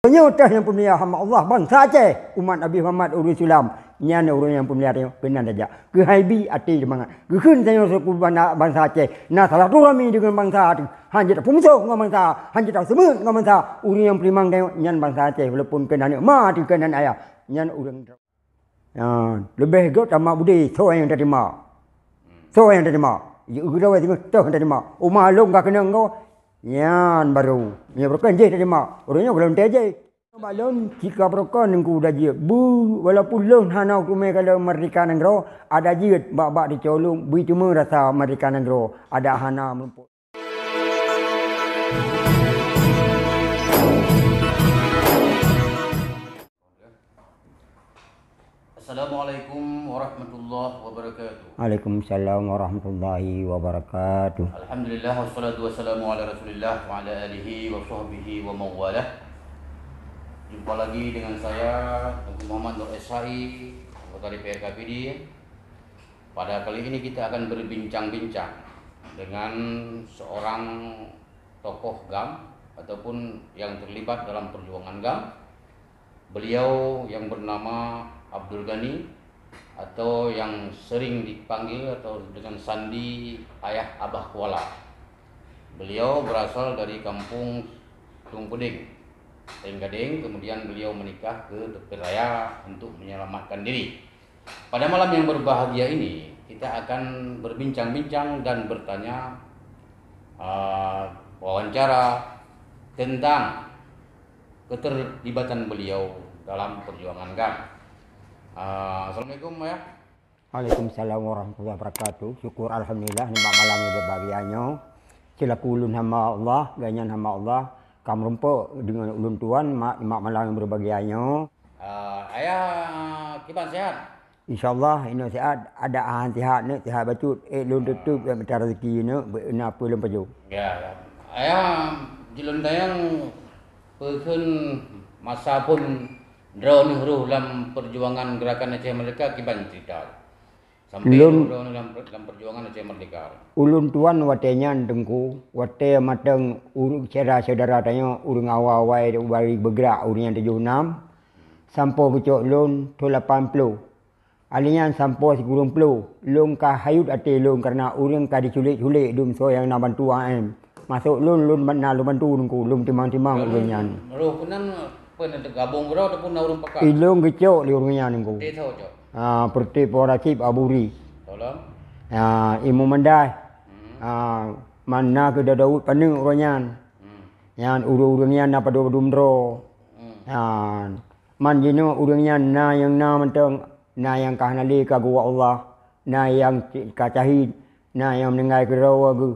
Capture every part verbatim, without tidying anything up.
Nyoe teuh nyang peumulia hamba Allah bansa Aceh, umat Nabi Muhammad ureuëng Islam. Nyan ureuëng nyang peumulia tanyoe keunan tajak. Keuhai bi até seumangat. Geukheun tanyoe suku bana-, bansa Aceh. Na silaturahmi deungon bansa teuh. Hana jeuet tapeumusoh ngon bansa, hana jeuet taseumeut ngon bansa. Ureuëng nyang peulimang tanyoe nyan bansa Aceh, walaupun keunan ma teuh keunan ayah. Nyan ureuëng Nyan, leubeh gét tamat budi, soe nyang taterima. Soe nyang taterima. Geudoe teungoh toh taterima. Uma lôn ka keunong goe. Nyan baru. Nyan baru kan jih taterima. Ureuëng nyoe golom teuh jih. Bak lôn, cit ka beurokon Teungku da jeuet. Bu, walaupun lôn hana kumé ka lôn merdeka nanggroe, ada jeuet bak-bak di colong, bui teuma rasa merdeka nanggroe, ada hana meureumpok. Assalamualaikum warahmatullahi wabarakatuh. Waalaikumsalam warahmatullahi wabarakatuh. Alhamdulillah, wassalatu wassalamu ala Rasulillah wa ala alihi wa sahbihi wa mawalah. Jumpa lagi dengan saya, Teungku Muhammad Nur S H I, anggota D P R K P D. Pada kali ini kita akan berbincang-bincang dengan seorang tokoh gam ataupun yang terlibat dalam perjuangan gam. Beliau yang bernama Abdul Ghani atau yang sering dipanggil atau dengan sandi Ayah Abah Kuala. Beliau berasal dari kampung Tung Puding, Teng Gadeng, kemudian beliau menikah ke Tepi Raya untuk menyelamatkan diri. Pada malam yang berbahagia ini, kita akan berbincang-bincang dan bertanya, ah, wawancara tentang keterlibatan beliau dalam perjuangan gam. Ah, assalamualaikum, Ayah. Waalaikumsalam warahmatullahi wabarakatuh. Syukur alhamdulillah nibak malam nyang berbahagia nyoe. Selaku ulôn hamba Allah, gobnyan hamba Allah, ka meurumpok deungon ulôn tuan ma-, nibak malam nyang berbahagia nyoe. Ah, Ayah kiban sehat? Insyaallah, inoe sehat, ada ahan sehat, neuk sehat bacut. Eh, lôn tutup, eh, mata rezeki neuk, be-, na peue lôn pajoh. Ya, ya. Ayah, jih lôn tanyong, peue kheun masa phon droeneuh rôh lam perjuangan Gerakan Aceh Merdeka kiban cerita? Sampai Lôn droeneuh lam, lam perjuangan Aceh Merdeka. Ulôn tuan watée nyan Teungku, watée mantong ureuëng syedara-syedara tanyoe ureuëng awai-awai bari beugrak ureuëng nyan tujoh nam, sampoe geucok lôn thon lapan ploh. Alèh nyan sampoe sikureueng ploh, lôn ka hayut até lôn kareuna ureuëng ka jiculék-culék dum soe nyang na bantu A M. Masôk lôn, lôn ban-, na lôn bantu Teungku, lôn timang-timang ureuëng nyan. Roh keunan peue na teugabong keudroe ataupun na ureuëng pakat? I lôn geucok lé ureuëng nyan Teungku. Peureuté soe cok? Ah, peureuté Po Rasib Abu Ri. Tolong. Ah, Imeum Mandai. Hmm. Ah, man na keu Da-, Daud Paneuk uroe nyan. Hmm. Nyan ureuëng-ureuëng nyan na padum-padum droe. Hmm. Nyan. Man jinoe ureuëng nyan na nyang na mantong, na nyang ka hana lé ka geuwoe Allah, na nyang ka syahid, na nyang meuninggai keudroe geuh.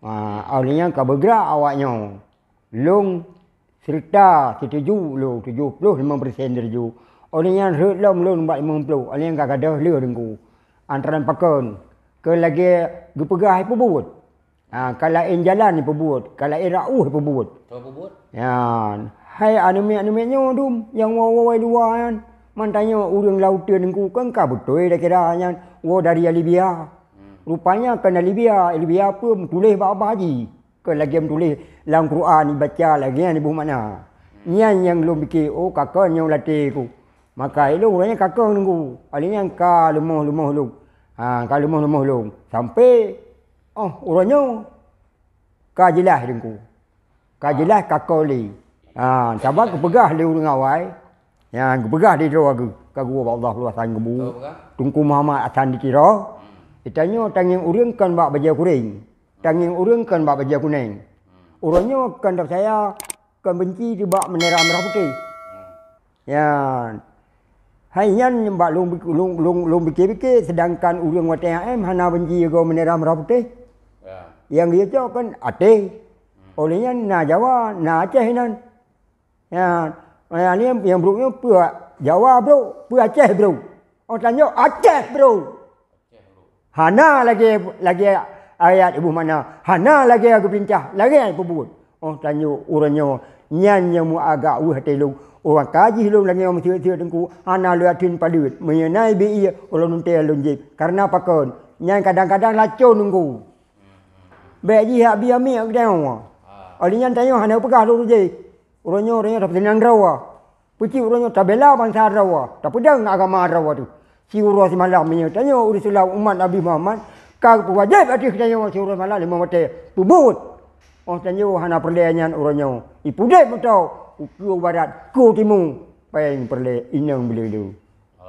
Ah, óh lheueh nyan ka beugrak awak nyoe. Lôn seureuta seutuju lôn tujoh ploh limong persen seutuju. Óh lheueh nyan rhot lom lôn bak limong ploh, óh lheueh nyan ka gadôh lé Teungku. Antara pakon, keu lagée geupeugah ipeubuet. Ha, ka laén jalan ipeubuet, ka laén rauh ipeubuet. Soe peubuet? Nyan, hai aneuk miet-aneuk miet nyoe dum nyang woe-woe luwa nyan, man tanyoe ureuëng lam uteuen Teungku kan ka beutôi takira nyan woe dari Libya. Hmm. Rupanya kon dari Libya, Libya peue meutuléh bak-bak jih. Kon lagée meutuléh lam Quran ibaca lagée nyan iboh makna. Hmm. Nyan nyang lôn pike, oh, ka kon nyoe lam até ku. Maka ilôn uroe nyan ka kon Teungku. Óh lheueh nyan ka leumoh-leumoh lôn. Ha, ka leumoh-leumoh lôn. Sampai Oh, uroe nyoe ka jeulaih Teungku. Ka jeulaih ka kon lé. Ha, sabab geupeugah lé ureuëng awai, nyang geupeugah di droe geuh, ka geuwoe bak Allah luwasan geubu. Betul, betul. Teungku Muhammad Hasan di Tiro, hmm, geutanyoe tangieng ureuëng kon bak bajée kuréng, tangieng ureuëng kon bak bajée kunéng. Hmm. Uroe nyoe kon teursaya, kon beunci teuh bak meunera meurah putéh. Hmm. Nyan. Hai nyan bak lôn, lôn, lôn, lôn pike-pike, seudangkan ureuëng watée A M hana beunci goe meunera meurah putéh. Ya. Nyang geuyue cok kon até. Hmm. Óh lheueh nyan na Jawa, na Aceh inan. Nyan. Nyang brôk nyoe peue Jawa brôk, peue Aceh brôk. Oh, tanyoe Aceh brôk. Hana lagée, lagée ayat iboh makna, hana lagée geupeurintah, lagée peubuet. Oh, tanyoe uroe nyoe, nyan nyang meuagak weueh até lôn. Ureuëng ka jih lôn lagée nyoe meusiet-siet Teungku, hana lôn yakin paleuet. Meunyoe na ibi ié, ulôn teuntée lôn jieb. Kareuna pakon? Nyan kadang-kadang lacon Teungku. Bék jih jak bi amiek geutanyoe. Óh lheueh nyan tanyoe hana peugah lôn jih. Uroe nyoe, uroe nyoe tapeuseunang droe. Peucit uroe nyoe tabela bansa droe, tapeudong agama droe teuh. Siuroe simalam meunyoe tanyoe ureuëng Islam umat Nabi Muhammad, ka peuwajéb ateueh tanyoe siuroe simalam limong watée peubuet. Oh tanyoe hana peureulée nyan uroe nyoe. Ipudeb meuto, ukeue barat, ukeue timu, péng peureulée inong beuleueh.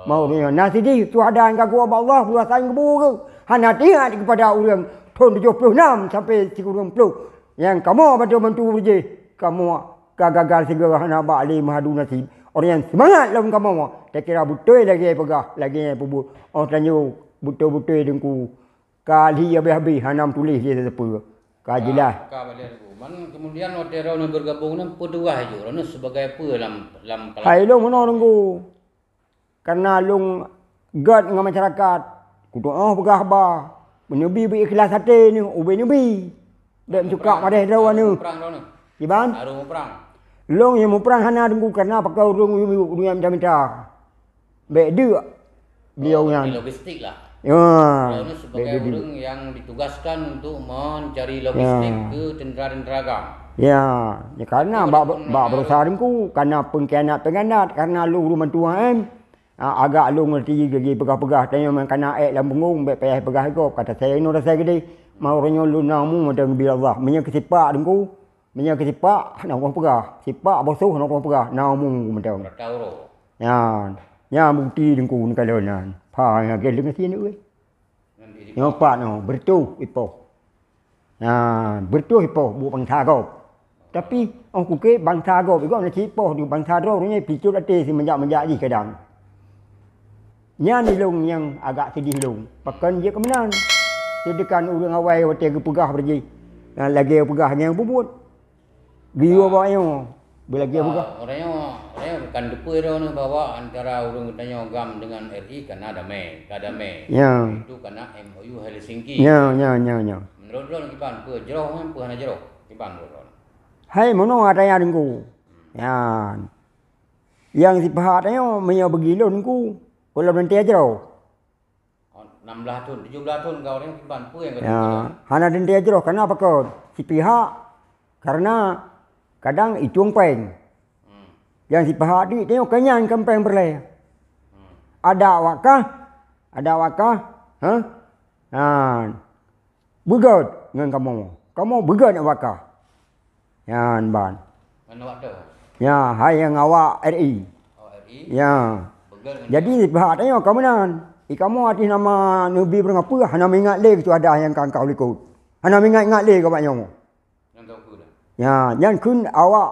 Mau ureuëng nyoe na sideh syuhada nyang ka geuwoe bak Allah, beuasan geubu geuh. Hana teuingat keupada ureuëng thon tujoh ploh nam sampai sikureueng ploh. Nyang kamoe bantu-bantu jih, kamoe ka gagal sigoe hana bak lé meuhadu nasib. Ureuëng nyang seumangat lom kamoe, takira beutôi lagée peugah, lagée nyang peubuet. Oh tanyoe beutôi-beutôi teungku. Ka lhi habéh-habéh hana meutuléh lé sapeue. Ka jeulaih. Ka, ka balée teungku. Man kemudian watée droeneuh bergabung nyan peutugaih jih droeneuh sebagai peue lam, lam Hai lôn meunoe teungku. Karena lôn gét ngon masyarakat, kutuoh peugah haba, meuneubi beu ikhlas até neuh ubé neubi. Bék meucukak padeh droe neuh. Muprang droeneuh. Kiban? Harôh muprang. Lôn nyang muprang hana teungku karena pakai ureuëng uyuem-uyuem ureuëng nyang mita-mita. Bék deuk beliau nyan. Logistik lah. Ya. Beliau ni sebagai ureuëng yang ditugaskan untuk mencari logistik ke tentara-tentara GAM. Ya, ya karena bak, bak berusaha teungku, karena pengkhianat-pengkhianat, karena lôn ureuëng bantuan em. Ah, agak lôn ngerti geupeugah-peugah, tanyoe meukanan ék lam punggong, bék payah peugah gob, kata saya inoe rasa gede. Mau uroe nyoe lôn na mu mantong bi Allah. Meunyoe keu sipak teungku, meunyoe keu sipak, hana ureuëng peugah. Sipak bosoh, hana ureuëng peugah. Na mu mantong. Nyan, nyan bukti teungku neukalon nyan. Pha nyang lagée deungon sinoe weh. Nyoe pat nyoe, beureutoh ipoh. Nyan, beureutoh ipoh buet bansa gob. Tapi, oh kuke bansa gob, igob na cit poh di bansa droe, ureuëng nyan picut até simeujak-meujak jih kadang. Nyan ilong nyang agak sidih lôn. Pakon jeuet keu meunan. Seudeukan ureuëng awai watée geupeugah beurjih. Nyan lagée peugah nyang peubuet. Geuyue bak nyoe, beulagée peugah. Orang nyoe, orang nyoe bukan deupeu droeneuh bahwa antara ureuëng geutanyoe GAM dengan R I kana damai, ka damai. Ya. Itu kana M O U Helsinki. Ya, ya, ya, ya. Menurut droeneuh kiban peue jroh nyan peue hana jroh? Kiban menurut droeneuh? Hai, meunoe ata nyan teungku. Nyan. Nyang sipeuhak tanyoe meunyoe bagi lôn teungku, ulôn teuntée jroh. Oh, enam belas thon, tujuh belas thon ka ureuëng kiban peue nyang ka Ya, hana teuntée jroh karena pakon? Sipihak karena kadang itueng péng. Hmm. Nyang sipihak di tanyoe keunyan kan péng peureulée. Hmm. Ada awak kah? Ada awak kah? Ha? Nah. Beugét ngon kamoe. Kamoe beugét awak kah? Nyan ban. Ngon awak tu? Ya, hai nyang awak R I. Oh, R I. Ya. Beugét ngon Jadi pihak tanyoe ka meunan. Di kamoe ateueh nama neubi beurangkapeue hana meuingat lé keucuali ada nyang ka angkau likot. Hana meuingat-ingat lé gobnyan nyoe. Nyang ka ukeue dah. Ya, nyan kheun awak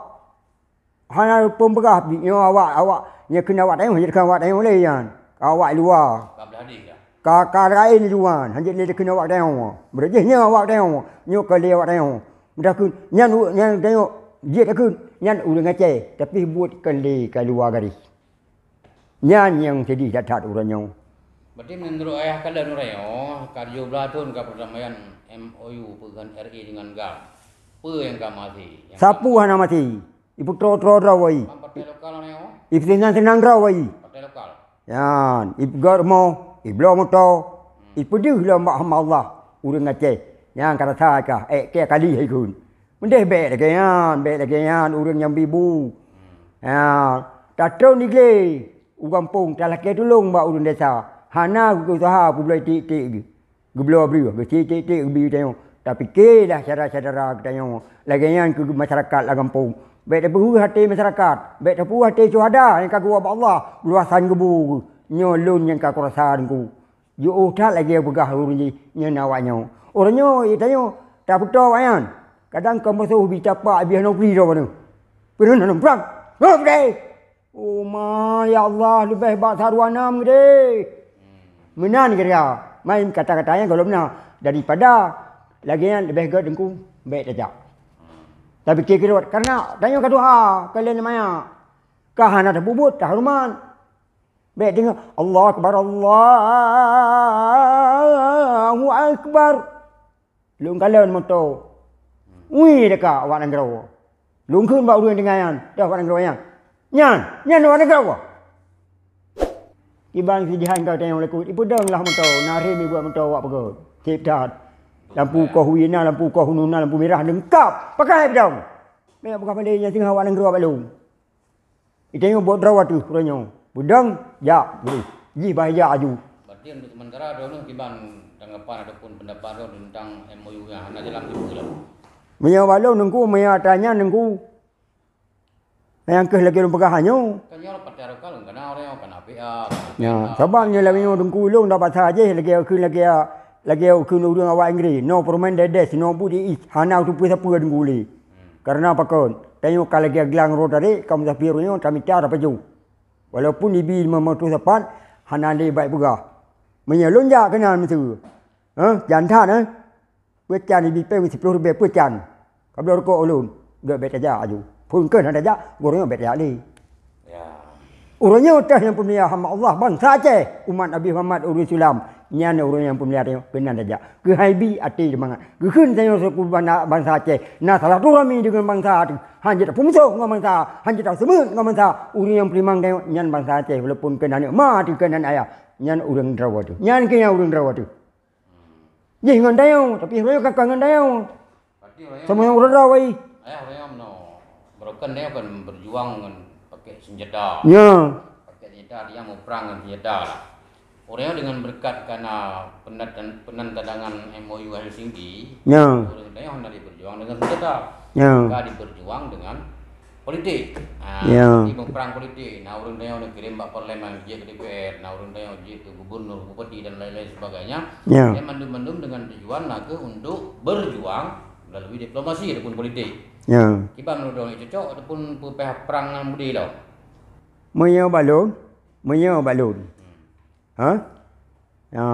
Hana peue peugah nyoe awak, awak nyoe keunoe awak tanyoe, jeuet keu awak tanyoe lé nyan. Awak luwa. Ka blah deh dah. Ka, ka laén luwa, hanjeuet lé keunoe awak tanyoe. Beureujeih nyoe awak tanyoe, nyoe ka lé awak tanyoe. Meutakheun nyan u-, nyan tanyoe jeuet takheun nyan ureuëng Aceh, tapi buet ka lé ka luwa garéh. Nyan nyang sedih that-that uroe nyoe. Berarti menurut ayah kalian uroe nyoe, ka tujoh blah thon ka perdamaian M O U peugah R I dengan GAM. Peue nyang ka maté? Nyang Sapeue hana maté? Ipeutroe-troe droe wai. Ban partai lokal nyoe? Ipeuseunang-seunang droe wai. Partai lokal. Nyan, ipeugét rumoh, ibloe moto, ipeudeuh lom bak hamba Allah, ureuëng Aceh. Nyan ka rasa kah, ék keu kali hai kheun. Meudeh bék lagée nyan, bék lagée nyan ureuëng nyang bibu. Ya, tatron digle u gampông, talakée tulông bak ureuëng desa. Hana geuseuha peubloe tiek-tiek geuh. Geubloe breueh, geucit-cit geubi tanyoe. Tapike lah syedara-syedara geutanyoe. Lagée nyan keu masyarakat lam gampông. Bék tapeuhue até masyarakat. Bék tapeuhue até syuhada nyang ka geuwoe bak Allah. Luwasan geubu geuh. Nyoe lôn nyang ka kurasa Teungku. Jiôh that lagée peugah ureuëng jih nyan awak nyoe. Ureuëng nyoe, tanyoe, tapeutoe awak nyan. Kadang ka meusoh bi tapak bih nopri droe nyoe. Peureun nang prang. Nopri! Oh ma, ya Allah, leubeh bak saruanam geude. Meunan kira, main kata-kata nyang gohlom na daripada lagée nyan leubeh gét Teungku, bék tajak. Tapike keudroe, karena tanyoe ka tuha, ka lheueh maya. Ka hana tapubuet, tahoreumat. Bék deungoe, Allahu Akbar, Allahu Akbar. Lôn kalon moto. Ui deka awak nanggroe. Lôn kheun bak ureuëng tinggai nyan, dah awak nanggroe nyan. Nyan, nyan awak nanggroe. Kiban sijihan ka tanyong lakoe, ipeudong lah moto, na rhem ibuet moto awak peugöt. Cit that. Lampu koh wie na, lampu koh uneun na, lampu mirah leungkap. Pakai peudong. Nyang peugah paleng nyan singoh awak nanggroe bak lôn. Itanyoe buet droe ateueh uroe nyoe. Beudang, jak, beudeh. Jih bah jak aju. Berarti untuk sementara droeneuh kiban tanggapan ataupun pendapat droe tentang M O U nyang hana jalan sibeue lom? Meunyoe bak lôn Teungku, meunyoe atra nyan Teungku, nyang keuh lagèe lôn peugah nyoe. Kan nyoe partai lokal kana orang kana P A, kana P N A. Ya, sabab nyoe lagèe nyoe Teungku, lôn dak basa jih lagèe kheun lagèe, lagèe kheun ureueng awak Inggris. No permanent address, no budi'i, hana teupeue sapeue Teungku lé. Kareuna pakon? Tanyoe ka lagèe glang roh tarék, ka musafir nyoe tamita tapajoh. Walaupun ibi lima reutôh sapat, hana lé baik peugah. Meunyoe lôn jak keunan miseue. Heh, jan that, eh. Peucan ibi péng siploh ribèe peucan. Ka bloe rukok ulôn. Gèt bèk tajak aju. Phôn kheun hana tajak, gurèe nyoe bèk tajak lé. Ya. Ureueng nyoe teuh nyang peumulia hamba Allah bansa Aceh, umat Nabi Muhammad ureueng Islam. Nyan ureueng nyang peumulia tanyoe keunan tajak. Keuhai bi até seumangat. Geukheun tanyoe seuku bana-, bansa Aceh. Na silaturahmi deungon bansa teuh. Hanjeuet tapeumusoh ngon bansa, hanjeuet taseumeut ngon bansa. Ureueng nyang peulimang tanyoe nyan bansa Aceh, walaupun keunan aneuk ma teuh keunan ayah. Nyan ureueng droe teuh. Nyan keuh nyan ureueng droe teuh. Jih ngon tanyoe, tapi ureueng nyoe ka kon ngon tanyoe. Berarti ureueng nyoe Sama ureueng droe wai. Ayah ureueng nyoe meunoe. Barokan dia kan berjuang dengan pakai senjata. Ya. Pakai senjata, dia mau perang dengan senjata lah. Ureueng nyoe dengan berkat karena penat-, penandatangan M O U Helsinki, Ya. ureueng nyoe hana diperjuang dengan senjata. Ya. Ka diperjuang dengan politik. Ha, Ya. Jadi berperang politik. Nah, ureueng tanyoe neukirém bak parlemen, jeuet keu D P R, nah, ureueng tanyoe jeuet keu gubernur, bupati dan lain-lain sebagainya. Ya. Dan mandum-mandum dengan tujuan na keuh untuk berjuang melalui diplomasi ataupun politik. Ya. Kiban menurut droe cocok ataupun peupéh perang ngon Bude lom? Meunyoe bak lôn, meunyoe bak lôn. Hmm. Ha? Ya,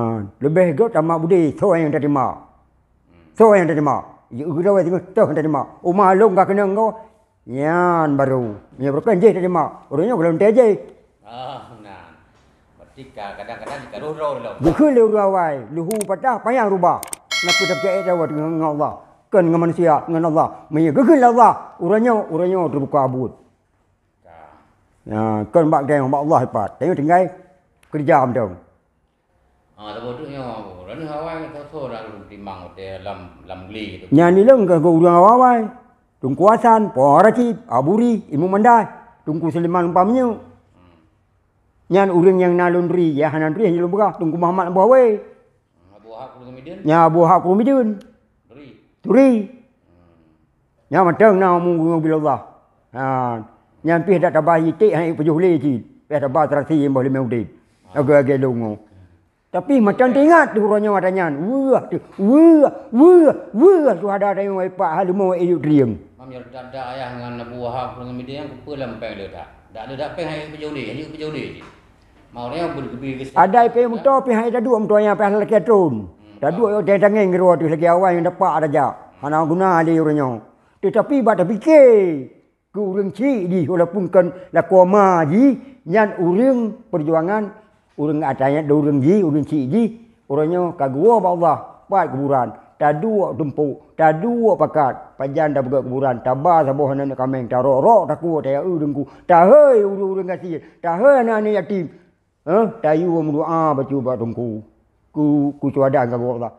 leubeh gèt tamat Bude, soe nyang taterima? Hmm. Soe nyang taterima? Jeuet keu droe singoh, soe nyang taterima? Uma lôn ka keunong goe. Nyan baru. Nyan baru kan jih taterima. Ureueng nyoe gohlom teuh jih. Ah, nah. Berarti ka-, kadang-kadang jikaroh droe lom. Geukheun lé ureueng awai, luhu patah, panyang rubah. Nafeuet tapeucaya droe ngon Allah. Kon ngon manusia, ngon Allah. Meunyoe geukheun lé Allah, ureueng nyoe, ureueng nyoe teubuka buet. Ka. Ya, kon bak geng, bak Allah ipat. Tanyoe tinggai keureuja mantong. Ah, saboh teuk nyoe, ureueng awai soe-soe dak lôn timang watèe lam, lam glé tu. Nyan ilôn keu ureueng awai-awai. Teungku Hasan, Po Rashid, Abu Ri, Imeum Mandai, Teungku Suleman Lumpah Minyeuk. Hmm. Nyan ureueng nyang na lôn ri, ya hana ri, hana lôn peugah, Teungku Muhammad Abu Awe. Abu Wahab Krueng Mideuen. Nya Abu Wahab Krueng Mideuen. Ri. Turi. Hmm. Nyan mantong na umu-umu bila Allah. Ha, nyan pih dak taba iték hai peujoh lé cit. Pih taba terasi boh limong udép. Ah. Agak-agak longo. Tapi mantong teuingat tu uroe nyoe ata nyan. Weueh tu. Weueh, weueh, weueh tu ada dayung ai pak ha leumo e yuk trieng. Mam ya dak dak ayah ngan Abu Wahab ngon Mideuen nyang kupeue lam péng le dak. Dak le dak péng hai peujoh lé, hai peujoh lé cit. Mau dia beri beri ke Ada ipée muto pih hai taduek muto nyang pih lakée tron. Hmm, Taduek yo teng tangeng keudroe teuh lagée awai nyang dapat raja. Hana guna lé ureuëng nyoe. Tetapi bak tapike keu ureuëng chik jih walaupun kon lakoe ma jih nyan ureuëng peujuangan, ureuëng ata nyan ureuëng jih, ureuëng chik jih, ureuëng nyoe ka geuwoe bak Allah, pat kuburan. Taduek tumpok, taduek pakat, pajan tapeugöt kuburan, taba saboh aneuk kaméng, tarok-rok takue, taya eu teungku, tahei ureuëng-ureuëng gasien, tahei aneuk-aneuk yatim. Eh, tayue meudoa bacut bak teungku. Ku, ku syuhada ka geuwoe Allah.